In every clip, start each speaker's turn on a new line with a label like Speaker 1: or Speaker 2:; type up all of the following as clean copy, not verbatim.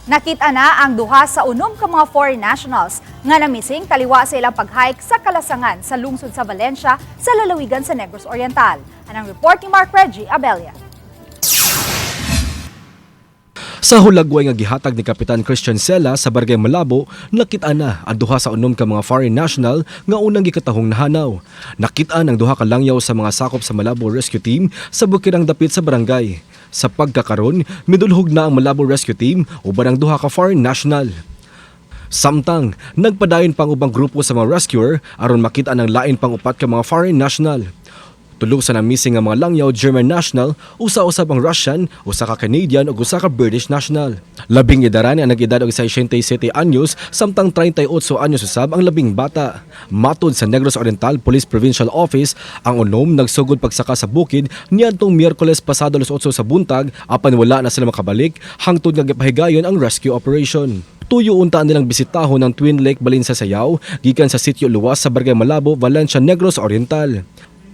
Speaker 1: Nakita na ang duha sa unom ka mga foreign nationals nga namising taliwa sa ilang pag-hike sa Kalasangan sa lungsod sa Valencia sa lalawigan sa Negros Oriental. Anang report ni Mark Reggie Abella.
Speaker 2: Sa hulagway nga gihatag ni Kapitan Christian Sela sa Barangay Malabo, nakita na ang duha sa unom ka mga foreign national nga unang gikatahong nahanaw. Nakita ang duha ka langyaw sa mga sakop sa Malabo Rescue Team sa bukirang dapit sa barangay. Sa pagkakaron, midulhog na ang Malabo Rescue Team uban ang duha ka foreign national. Samtang, nagpadayon pang ubang grupo sa mga rescuer aron makita ang lain pang upat ka mga foreign national. Tulo sa na-missing nga mga langyaw, German national, usa usab ang Russian, usa ka Canadian ug usa ka British national. Labing idaran ang nag-edad og 67 anyos, samtang 38 anyos usab ang labing bata. Matod sa Negros Oriental Police Provincial Office, ang unom nagsugod pagsaka sa bukid niadtong Miyerkules pasado alas 8 sa buntag, apan wala na sila makabalik hangtod nga gipahigayon ang rescue operation. Tuyo unta nilang bisitahon ang Twin Lake Balinsasayao gikan sa sitio Luwas sa Barangay Malabo, Valencia, Negros Oriental.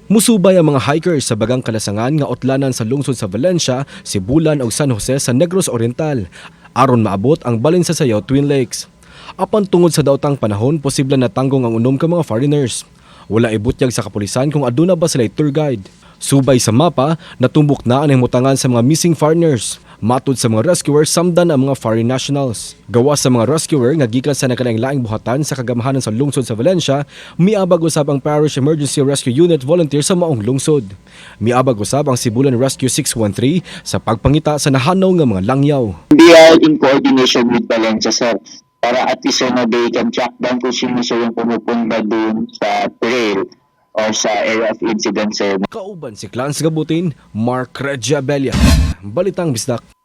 Speaker 2: Musubay ang mga hikers sa Bagang Kalasangan nga utlanan sa lungsod sa Valencia, Sibulan ug San Jose sa Negros Oriental aron maabot ang Balinsasayao Twin Lakes. Apan tungod sa daotang panahon, posible na tanggong ang unom ka mga foreigners. Wala ibutyag sa kapulisan kung aduna ba sila tour guide. Subay sa mapa, natumbok na ang himutangan sa mga missing foreigners. Matod sa mga rescuer, samdan ang mga foreign nationals. Gawas sa mga rescuer nga gikan sa nagkalaing-laing buhatan sa kagamhanan sa lungsod sa Valencia, miabag usab ang Parish Emergency Rescue Unit volunteer sa maong lungsod. Miabag usab ang Sibulan Rescue 613 sa pagpangita sa nahanaw nga mga langyaw.
Speaker 3: We are in coordination with Valencia, sir. Para at least, sir, na they can track down kung sino, sir, yung pumupunta doon sa trail or sa area of incident, sir.
Speaker 2: Kauban si Clans Gabutin, Mark Regia Bella. Balitang Bisdak.